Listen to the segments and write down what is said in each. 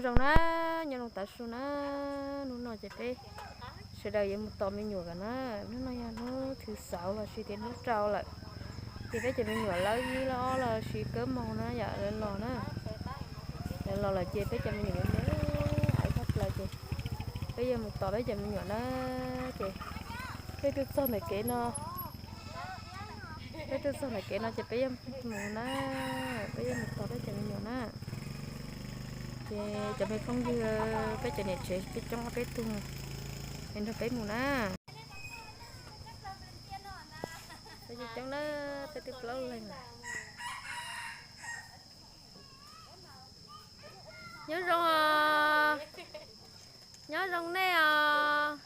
Zoo na, nyob zoo tav su na, hnub no ces peb sawv daws yuav mus tos me nyuam lawm na. Hnub no yog hnub thứ sáu los sis tias hnub rau lawm. Ces peb cov me nyuam lawv ib lawv ob los sis kawg moos na yom, lawv los na. Lawv los lawm ces peb cov me nyuam yuav mus ib thaj plaws ces peb yuav mus tos peb cov me nyuam na. Ces peb tuaj txog ntawm kev no, peb tuaj txog ntawm kev no ces peb yuav mus na, peb yuav mus tos peb cov me nyuam na. Ces cov me phooj ywg, peb cov niam tsev peb coob ob peb tug, es nrog peb mus na. Peb coob coob na, peb twb plaub leeg lawm. Nyob zoo os, nyob zoo nej os.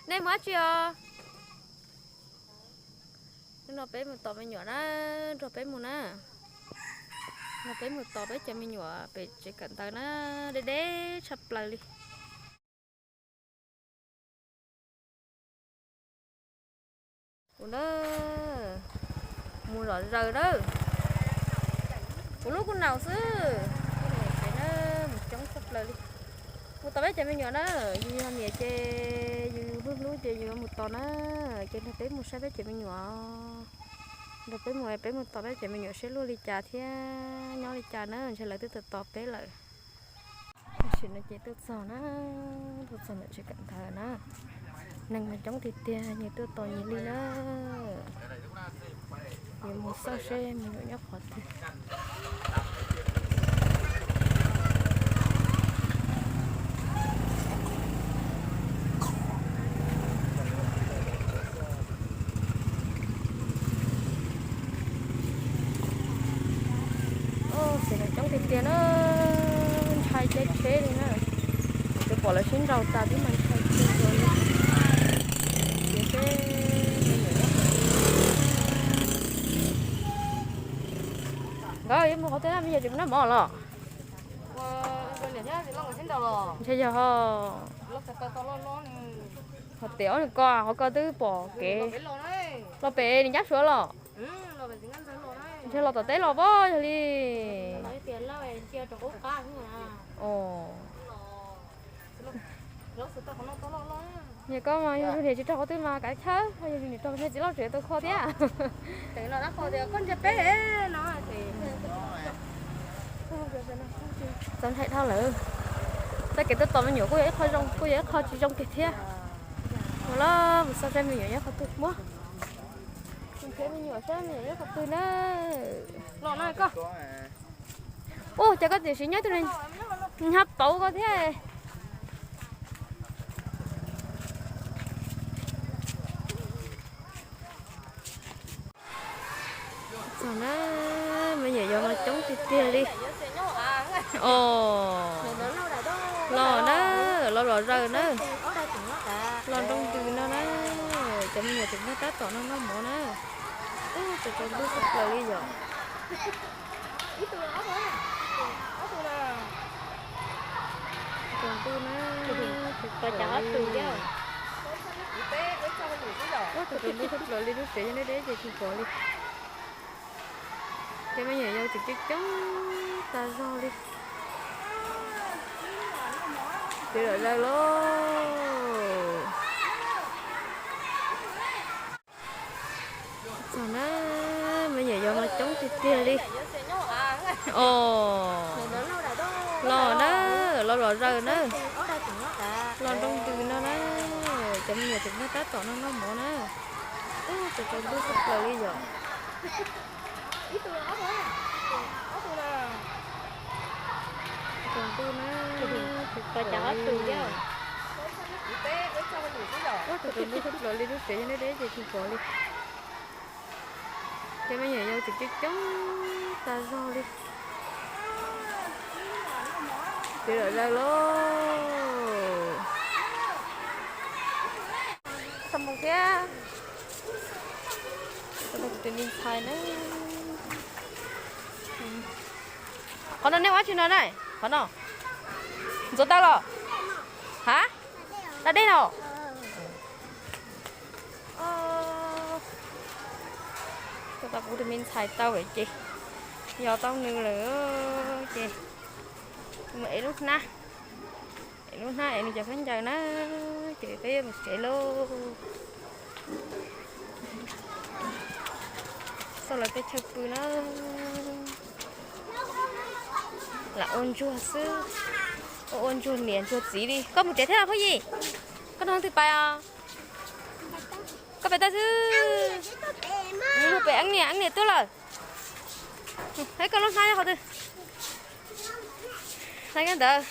Nej mus dab tsi os? Hnub no peb mus tos me nyuam na, nrog peb mus na. Nrog peb mus tos peb cov me nyuam pem tsev kawm ntawv na, deb deb tshaj plaws li. Kuv na, mus zom zaws na, kuv lub kuj naus xwb. Mus coob tshaj plaws li. Mus tos peb cov me nyuam na, yus yog niam ces yus hlub hlub ces yus yuav mus tos na, ces nrog peb mus saib peb cov me nyuam. Nrog peb mus, peb mus tos peb cov me nyuam seb luaj li cas thiab nyob li cas na, ntshe lawv twb tos tos peb lawm. Tam sim no ces tuaj txog na, tuaj txog ntawm tsev kawm ntawv na. Neeg mas coob tiag tiag, nyias tuaj tos nyias li na. Yuav mus xauj seb me nyuam nyob qhov twg. Ub, tsev neeg coob tiag tiag na, ntshai caij tsheb li na. Twb pom lawv sib nraus tas twb mas ntshai kawg nkaus li. Ces seb me nyuam nyob qhov twg. Nkawd yuav mus qhov twg na, me nyuam tseem mus noj mov los? Ntshe yog ho. Ho tias ob nws ko, qhov ko twb pom kev. Los pem nws cab suav los? Ntshe los tom teb los pob yog li. Os, yog koj mas yog niam tsis raug qhov twg mas kav chawb, yog niam raug nej txiv loj tsev tau kho thiab. Txaus ntshai dhau lawm. Txoj kev tuaj tos me nyuam kuj yog ib qho zoo, kuj yog ib qho tsis zoo kiag thiab. Mus los mus xauj saib me nyuam nyob qhov twg muab. Mus nrhiav me nyuam saib me nyuam nyob qhov twg na. Ub, cas koj tiam sis nyob tus nyob pauv koj thiab. Txog na, me nyuam yaus mas coob tiag tiag li. Os, los na, los los zaws na. Los nroo ntws no na. Cov me nyuam tseem nyob tab tom noj noj mov na. Ub, tsaus ntuj tshaj plaws li yom. Tsaus ntuj na, tsaus ntuj tshaj plaws li. Ub, tsaus ntuj tshaj plaws li, lub tsev nyob deb deb ces tsis pom li. Ces me nyuam yaus tseem coob coob tag zog li. Tsis lom zaws lauj. Txog na, me nyuam yaus mas coob tiag tiag li. Os, los na, los los zaws na. Los nroo ntws no na. Cov me nyuam tseem noj tab tom noj noj mov na. Ub, tsaus ntuj tshaj plaws li yom. Tsaus ntuj na, tsaus ntuj tshaj plaws li. Ub, tsaus ntuj tshaj plaws li, lub tsev nyob deb deb ces tsis pom li. Ces me nyuam yaus tseem coob coob tag zog li. Tsis lom zaws lauj. Txog mus thiab. Tus me ntxhais na. Qhov no nej ua dab tsi no na? Qhov no ntxuav tau los? Ha? Da dej no. Tau kuv tus me ntxhais tau lawm ces yog tau nws lawm ces Mus ev lub hnab, ev lub hnab ev nws cov khaub ncaws na, ces peb yuav mus tsev lauj. Xauj lawv tej chaw pw na, lam ua ntsuag xwb, ua ua ntsuag niam ntsuag txiv li. Koj mus tsev thiab los Phooj Ywg? Koj nrog leej twg pais os? Koj pem toj xwb. Mus pem Eeb niam, Eeb niam tuaj lawm. Ib koj lub hnab nyob qhov twg? Hnab nyob ntawd.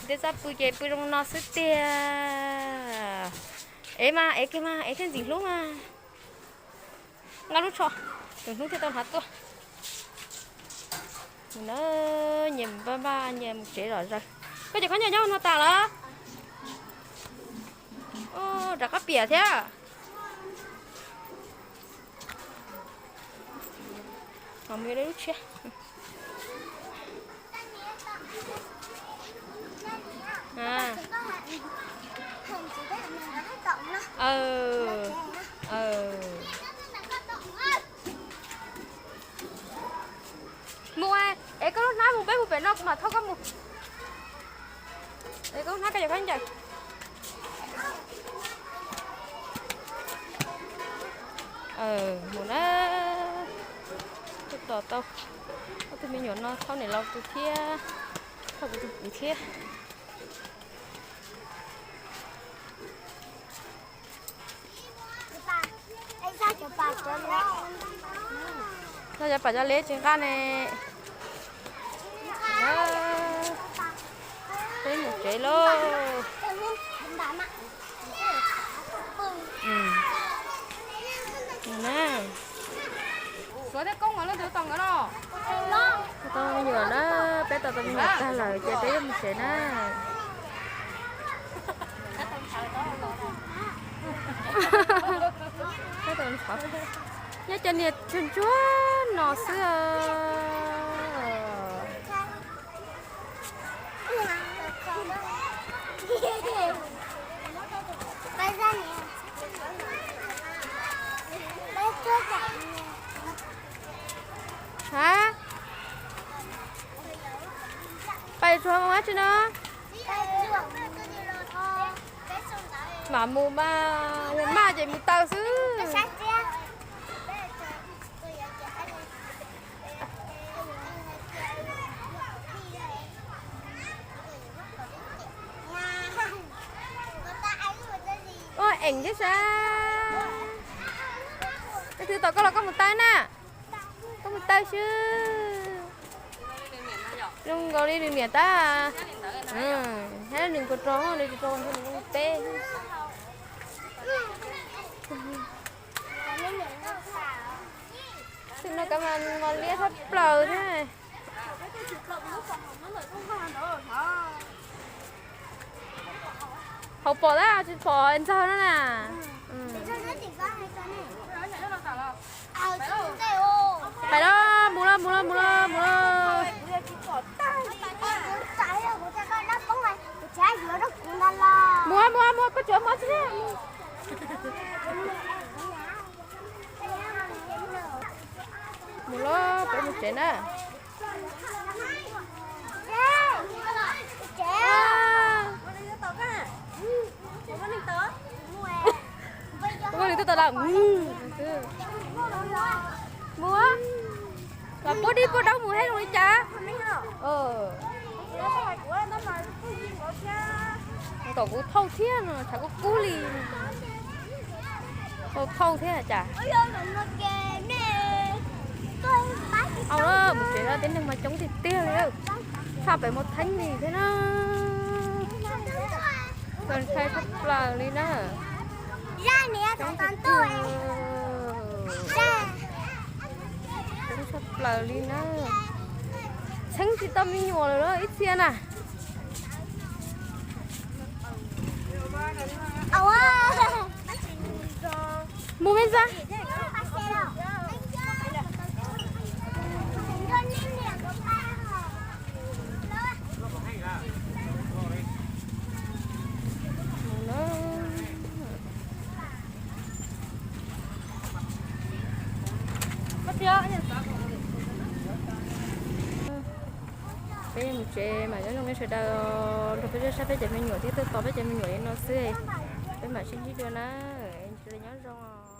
Tej txaj pw ces pw zoo no xwb tiag. Ev mas, ev kiag mas, ev thiaj ntxim hlub mas. Nqa lub tsho, tus hnub thiaj tau hnav tuaj. Mus na, nyias npaj npaj nyias mus tsev zom zaws. Koj cov khaub ncaws nyob no tas lawm? Rov qab piam thiab. Mus lub tshiab. Mus, ev koj lub hnab mus, peb mus pem no kuv mam thauj koj mus. Ev koj lub hnab koj cov khaub ncaws. Mus na. Tuaj tos tau ob tug me nyuam no thauj niam laus tus thiab, thauj kuv tus kwv thiab. Noj cov pam cov liab tsis nqaj ne. Peb mus tsev lauj. Tau me nyuam na, peb tau tau me nyuam tag lawm ces peb yuav mus tsev na. Nyob cov niag tsuag ntsuag no xwb. Ha, pais tsuag ua dab tsi no? Mam mus mas, yog maj ces mus taw xwb. Ua eem thiab sas. Leej twg tos koj los koj mus taw na. Koj mus taw xwb. Zoo nkaus li nws niam tab. Thiab nws kua rog, nws tsis rau nws peb. Xwm no kav mas mos liab tshaj plaws thiab. Hauv pom tab tsis pom ntxawg na na. Pais los, mus los, mus los, mus los, mus los. Mus, mus, mus, koj tsuav mus xwb. Mus los, peb mus tsev na. Ua li twb tau lawm. Mus, los puab dib puab daub mus thiab zoo li cas. Kom kuv thauj thiab no, tshav kub kub li. Thauj thauj thiab cas. Au, mus tsev tib neeg mas coob tiag tiag li. Tshaj pem Muas Theeb li thiab na. Ntshai tshaj plaws li na. Coob tiag tiag. Coob tshaj plaws li na. Txheeb tsis tau me nyuam lawm ib txhia na. Mus me ntxa. Peb mus tsev mas nyob zoo nej sawv daws, nrog peb zaj sab peb cov me nyuam thiab tuaj tos peb cov me nyuam li no xwb. Peb mam sib ntsib dua na, sawv daws nyob zoo.